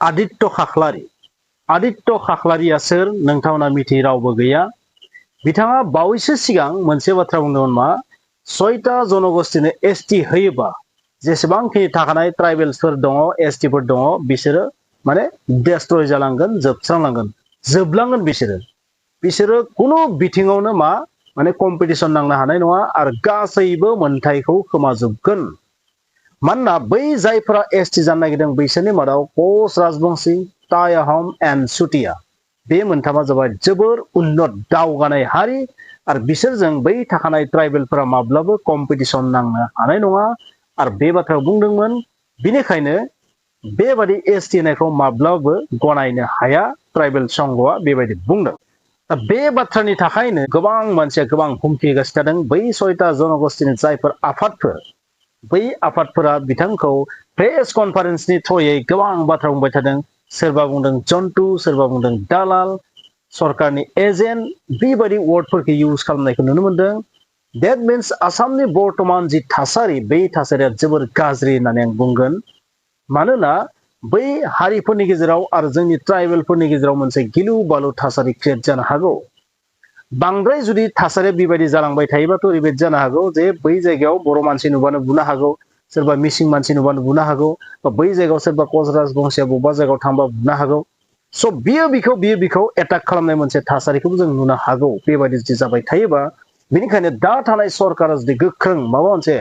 Aditya Khakhlary. Aditya Khakhlary सोर नोंथांमोना मिथि रावबो गैया। बिथाङा बावैसो सिगां मोनसे बाथ्रा बुंदोंमोन मा 6टा जनगोष्ठीनो एसटी होयोबा जेसेबांखिनि थाखानाय ट्राइबेल्सफोर दङ एसटीफोर दङ बिसोरो माने डेस्ट्रय जालांगोन जोबस्रांलांगोन जोबलांगोन बिसोरो कुनु बिथिङावनो मा माने कम्पिटिशन नांनो हानाय नङा आरो गासैबो मोनथायखौ खोमाजोबगोन। मानोना बै जायफोरा एसटी जानो नागिरदों बैसोरनि मादाव कोच राजबंशी, टाइ आहम एन्ड चुटिया बे मोनथामा जाबाय जोबोर उन्नत दावगानाय हारि आरो बिसोरजों बै थाखानाय ट्राइबेलफोरा माब्लाबो कम्पिटिशन नांनो हानाय नङा आरो बे बाथ्राखौ बुंदोंमोन। बिनिखायनो बेबादि एसटी होनायखौ माब्लाबो गनायनो हाया ट्राइबेल संघआ बेबायदि बुंदों। दा बे बाथ्रानि थाखायनो गोबां मानसिया गोबां हुमखि होगासिनो थादों। बै 6टा जनगोष्ठीनि जायफोर आफादफोर बै आफादफोरा बिथांखौ प्रेस कनफारेन्सनि थ्रुयै गोबां बाथ्रा बुंबाय थादों। सोरबा बुंदों जन्टु, सोरबा बुंदों दालाल, सरकारनि एजेन्ट बेबायदि वार्डफोरखौ इउज खालामनायखौ नुनो मोनदों। That means आसामनि बर्तमान जि थासारि बै थासारिया जोबोर गाज्रि होननानै आं बुंगोन। मानोना बै हारिफोरनि गेजेराव आरो जोंनि ट्राइबेलफोरनि गेजेराव मोनसे गिलु बालु थासारि क्रिएट जानो हागौ। बांद्राय जुदि थासारिया बेबायदि जालांबाय थायोबाथ' ओरैबायदि जानो हागौ जे बै जायगायाव बर' मानसि नुबानो बुनो हागौ, सोरबा मिसिं मानसि नुबानो बुनो हागौ, बा बै जायगायाव सोरबा कच राजबंशीया बबेबा जायगायाव थांबा बुनो हागौ। स' बियो बिखौ एटाक खालामनाय मोनसे थासारिखौबो जों नुनो हागौ बेबायदि जुदि जाबाय थायोबा। बेनिखायनो दा थानाय सरकारा जुदि गोख्रों माबा मोनसे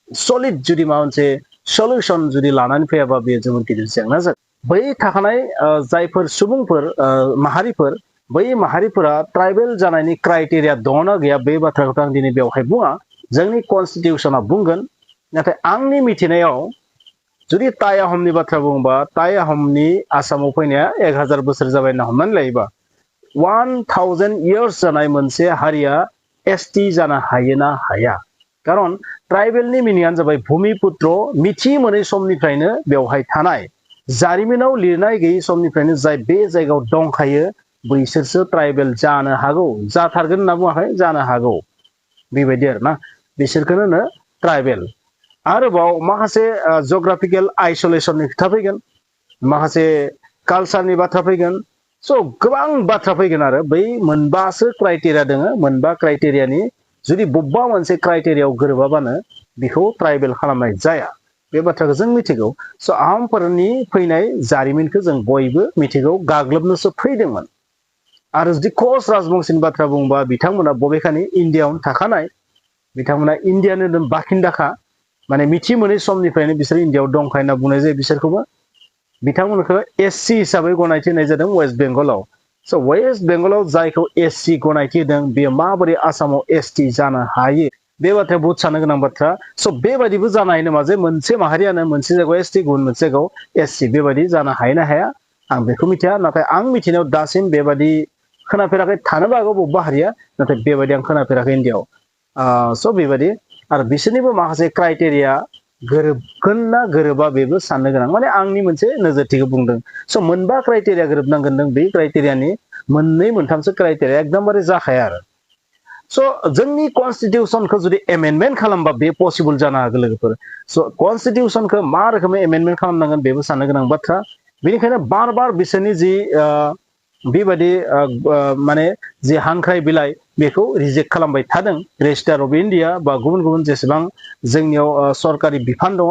सलिड जुदि माबा मोनसे सल्युसन जुदि लानानै फैयाबा बेयो जोबोर गिदिर जेंना जागोन। बै थाखानाय जायफोर सुबुंफोर माहारिफोर बै माहारिफोरा ट्राइबेल जानायनि क्राइटेरिया दङना गैया बे बाथ्राखौ आं दिनै बेवहाय बुङा, जोंनि कनस्टिटिउसना बुंगोन। नाथाय आंनि मिथिनायाव जुदि टाइ आहमनि बाथ्रा बुङोबा टाइ आहमनि आसामाव फैनाया 1000 बोसोर जाबाय होनना हमनानै लायोबा 1000 इयार्स जानाय मोनसे हारिया एसटी जानो हायो ना हाया? खारन ट्राइबेलनि मिनिङानो जाबाय भूमिपुत्र, मिथि मोनै समनिफ्रायनो बेवहाय थानाय, जारिमिनाव लिरनाय गैयै समनिफ्रायनो जाय बे जायगायाव दंखायो बैसोरसो ट्राइबेल जानो हागौ। जाथारगोन होनना बुङाखै, जानो हागौ बेबायदि आरोना, बिसोरखौनो होनो ट्राइबेल। आरोबाव माखासे जग्राफिकेल आइसोलेसननि खोथा फैगोन, माखासे कालचारनि बाथ्रा फैगोन। स' गोबां बाथ्रा फैगोन आरो बै मोनबासो क्राइटेरिया दङ। मोनबा क्राइटेरियानि जुदि बबेबा मोनसे क्राइटेरियाव गोरोबाबानो बेखौ ट्राइबेल खालामनाय जाया। बे बाथ्राखौ जों मिथिगौ। स' आहमफोरनि फैनाय जारिमिनखौ जों बयबो मिथिगौ, गाग्लोबनोसो फैदोंमोन। आरो जुदि कच राजबंशीनि बाथ्रा बुङोबा बिथांमोना बबेखानि इण्डियाआवनो थाखानाय, बिथांमोना इण्डियानो बाखिन्दाखा, माने मिथि मोनै समनिफ्रायनो बिसोर इण्डियाआव दंखायो होनना बुंनाय जायो बिसोरखौबो। बिथांमोनखौ एससी हिसाबै गनायथि होनाय जादों वेस्ट बेंगलाव। स' वेस्ट बेंगलाव जायखौ एससी गनायथि होदों बेयो माबोरै आसामाव एसटी जानो हायो बे बाथ्राया बहुद साननो गोनां बाथ्रा। स' बेबायदिबो जानो हायो नामा जे मोनसे माहारियानो मोनसे जायगायाव एसटी गुबुन मोनसे जायगायाव एससी बेबायदि जानो हायो ना हाया आं बेखौ मिथिया। नाथाय आं मिथिनायाव दासिम बेबायदि खोनाफेराखै, थानोबो हागौ बबेबा हारिया, नाथाय बेबायदि आं खोनाफेराखै इण्डियाआव। स' बेबायदि आरो बिसोरनिबो माखासे क्राइटेरिया गोरोबगोन ना गोरोबा बेबो साननो गोनां, माने आंनि मोनसे नोजोरथिखौ बुंदों। स' मोनबा क्राइटेरिया गोरोबनांगोन, नों बे क्राइटेरियानि मोननै मोनथामसो क्राइटेरिया एकदमबारे जाखाया आरो। स' जोंनि कनस्टिटिउसनखौ जुदि एमेन्डमेन्ट खालामबा बे पसिबल जानो हागौ लोगोफोर। स' कनस्टिटिउसनखौ मा रोखोमै एमेन्डमेन्ट खालामनांगोन बेबो साननो गोनां बाथ्रा। बेनिखायनो बार बार बिसोरनि जि बेबायदि माने जि हांख्राय बिलाइ बेखौ रिजेक्ट खालामबाय थादों रेजिस्टार अफ इण्डिया बा गुबुन गुबुन जेसेबां जोंनियाव सरकारि बिफान दङ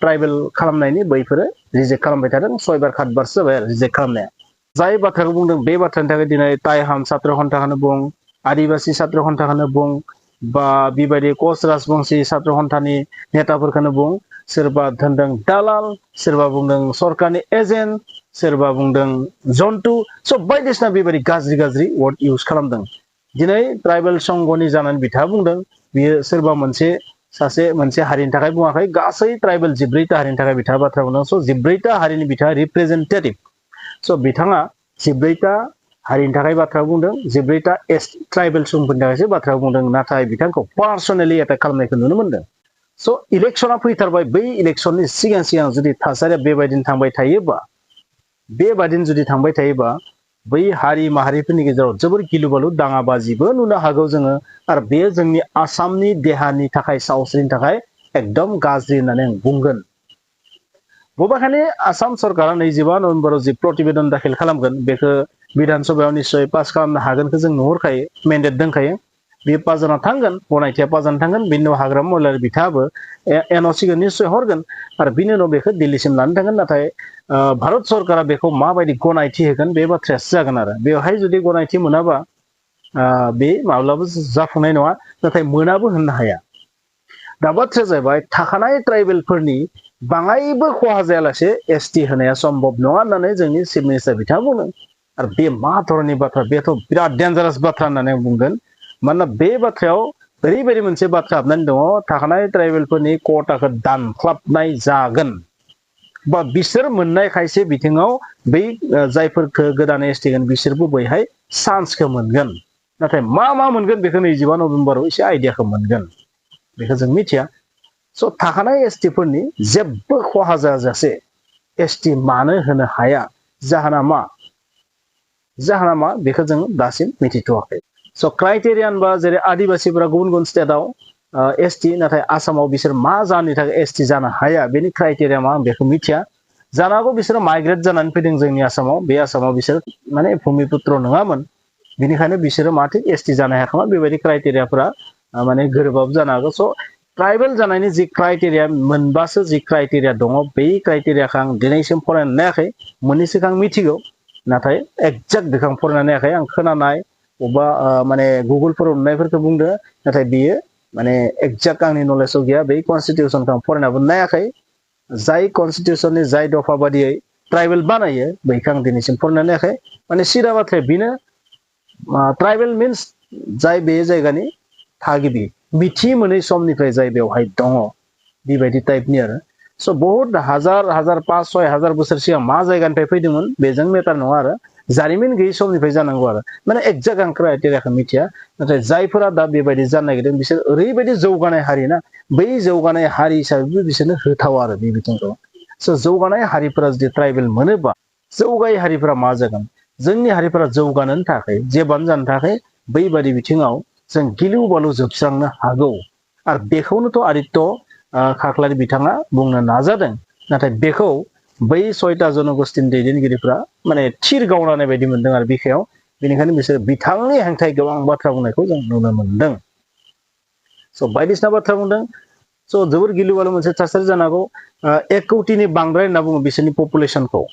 ट्राइबेल खालामनायनि, बैफोरो रिजेक्ट खालामबाय थादों। 6 बार 7 बारसो जाबाय आरो रिजेक्ट खालामनाया। जाय बाथ्राखौ बुंदों बे बाथ्रानि थाखाय दिनै टाइ आहम सात्र सन्थाखौनो बुं, आदिबासि सात्र सन्थाखौनो बुं, बा बेबायदि कच राजबंशी सात्र सन्थानि नेताफोरखौनो बुं, सोरबा होनदों दालाल, सोरबा बुंदों सरकारनि एजेन्ट, सोरबा बुंदों जन्टु। स' बायदिसिना बेबायदि गाज्रि गाज्रि वार्ड इउज खालामदों। दिनै ट्राइबेल संघनि जानानै बिथाङा बुंदों बियो सोरबा मोनसे हारिनि थाखाय बुङाखै, गासै ट्राइबेल 14टा हारिनि थाखाय बिथाङा बाथ्रा बुंदों। स' 14टा हारिनि बिथाङा रिप्रेजेन्टेटिभ। स' बिथाङा 14टा हारिनि थाखाय बाथ्रा बुंदों, 14टा ट्राइबेल सुबुंफोरनि थाखायसो बाथ्रा बुंदों, नाथाय बिथांखौ पार्सनेलि एटाक खालामनायखौ नुनो मोनदों। स' इलेक्सना फैथारबाय, बै इलेक्सननि सिगां जुदि थासारिया बेबायदिनो थांबाय थायोबा बै हारि माहारिफोरनि गेजेराव जोबोर गिलु बालु दाङाबाजिबो नुनो हागौ जोङो। आरो बेयो जोंनि आसामनि देहानि थाखाय, सावस्रिनि थाखाय एकदम गाज्रि होननानै आं बुंगोन। बबेखानि आसाम सरकारा 25 नभेम्बराव जि प्रतिवेदन दाखिल खालामगोन बेखौ बिधान सभायाव निश्चय पास खालामनो हागोनखौ जों नुहुरखायो मेन्डेट दंखायो बे पास जाना थांगोन गनायथिया पास जाना थांगोन बिनि उनाव हाग्रामा महिलारि बिथाङाबो एनअसिखौ निश्चय हरगोन आरो बिनि उनाव बेखौ दिल्लीसिम लानो थांगोन नाथाय भारत सरकारा बेखौ माबायदि गनायथि होगोन बे बाथ्रायासो जागोन आरो बेवहाय जुदि गनायथि मोनाबा बे माब्लाबा जाफुंनाय नङा नाथाय मोनाबो होननो हाया दा बाथ्राया जाहैबाय थाखानाय ट्राइबेलफोरनि बाङाइबो खहा जायालासे एसटि होनाया सम्भब नङा होननानै जोंनि चिफ मिनिस्टार बिथाङा बुंदों आरो बे मा धरननि बाथ्रा बेथ' बिराद डेन्जारास बाथ्रा होननानै बुंगोन मानोना बे बाथ्रायाव ओरैबायदि मोनसे बाथ्रा हाबनानै दङ थाखानाय ट्राइबेलफोरनि खथाखौ दानख्लाबनाय जागोन बा बिसोर मोननाय खायसे बिथिङाव बै जायफोरखौ गोदानै एसटि होगोन बिसोरबो बैहाय चान्सखौ मोनगोन नाथाय मा मोनगोन बेखौ 25 नभेम्बराव एसे आइडियाखौ मोनगोन बेखौ जों मिथिया स' थाखानाय एसटिफोरनि जेबो खहा जाजासे एसटि मानो होनो हाया जाहोना मा बेखौ जों दासिम मिथिथ'वाखै स' क्राइटेरिया होनबा जेरै आदिबासिफोरा गुबुन स्टेटआव एसटि नाथाय आसामाव बिसोर मा जाहोननि थाखाय एसटि जानो हाया बेनि क्राइटेरिया मा आं बेखौ मिथिया जानो हागौ बिसोरो माइग्रेट जानानै फैदों जोंनि आसामाव बे आसामाव बिसोर माने भुमिपुत्र नङामोन बेनिखायनो बिसोरो माथो एसटि जानो हायाखैमा बेबायदि क्राइटेरियाफोरा माने गोरोबाबो जानो हागौ स' ट्राइबेल जानायनि जि क्राइटेरिया मोनबासो जि क्राइटेरिया दङ बै क्राइटेरियाखौ आं दिनैसिम फरायनानै नायाखै मोननैसोखौ आं मिथिगौ नाथाय एक्जाक्ट बेखौ आं फरायनानै नायाखै आं खोनानाय अबा माने गुगोलफोराव नुनायफोरखौ बुंदो नाथाय बियो माने एक्जाक्ट आंनि नलेजाव गैया बै कनस्टिटिउसनखौ आं फरायनाबो नायाखै जाय कनस्टिटिउसननि जाय दफा बादियै ट्राइबेल बानायो बैखौ आं दिनैसिम फरायनानै नायाखै माने सिदा बाथ्राया बेनो ट्राइबेल मिन्स जाय बे जायगानि थागिबि मिथि मोनै समनिफ्राय जाय बेवहाय दङ बेबायदि टाइपनि आरो स' बहुत हाजार 5-6 बोसोर सिगां मा जायगानिफ्राय फैदोंमोन बेजों मेटार नङा आरो जारिमिन गैयै समनिफ्राय जानांगौ आरो माने एक्जाक्ट आं क्राइटेरियाखौ मिथिया नाथाय जायफोरा दा बेबायदि जानो नागिरदों बिसोर ओरैबायदि जौगानाय हारि ना बै जौगानाय हारि हिसाबैबो बिसोरनो होथावा आरो बे बिथिंखौ स' जौगानाय हारिफोरा जुदि ट्राइबेल मोनोबा जौगायै हारिफोरा मा जागोन जोंनि हारिफोरा जौगानो थाखाय जेबानो जानो थाखाय बैबादि बिथिङाव जों गिलु बालु जोबस्रांनो हागौ आरो बेखौनोथ' आदित्य खाख्लारि बिथाङा बुंनो नाजादों नाथाय बेखौ बै 6टा जनगोष्ठीनि दैदेनगिरिफ्रा माने थिर गावनानै बायदि मोनदों आरो बिखायाव बेनिखायनो बिसोर बिथांनि हेंथायै गोबां बाथ्रा बुंनायखौ जों नुनो मोनदों स' बायदिसिना बाथ्रा बुंदों स' जोबोर गिलु बालु मोनसे थासारि जानो हागौ 1 कौटिनि बांद्राय होनना बुङो बिसोरनि पपुलेसनखौ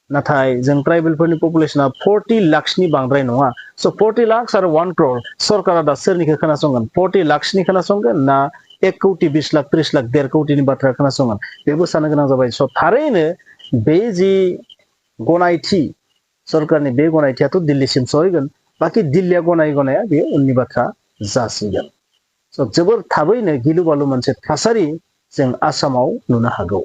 नाथाय जों ट्राइबेलफोरनि पपुलेसना 40 लाखसनि बांद्राय नङा स' 40 लाख आरो 1 crore सरकारा दा सोरनिखौ खोनासंगोन 40 लाखसनि खोनासंगोन ना 1 कौटि 20 लाख 30 लाख 1.5 कौटिनि बाथ्रा खोनासंगोन बेबो साननो गोनां जाबाय स' थारैनो बे जि गनायथि सरकारनि बे गनायथियाथ' दिल्लीसिम सहैगोन बाखि दिल्लीया गनाया बे उननि बाथ्रा जासिगोन स' जोबोर थाबैनो गिलु बालु मोनसे थासारि जों आसामाव नुनो हागौ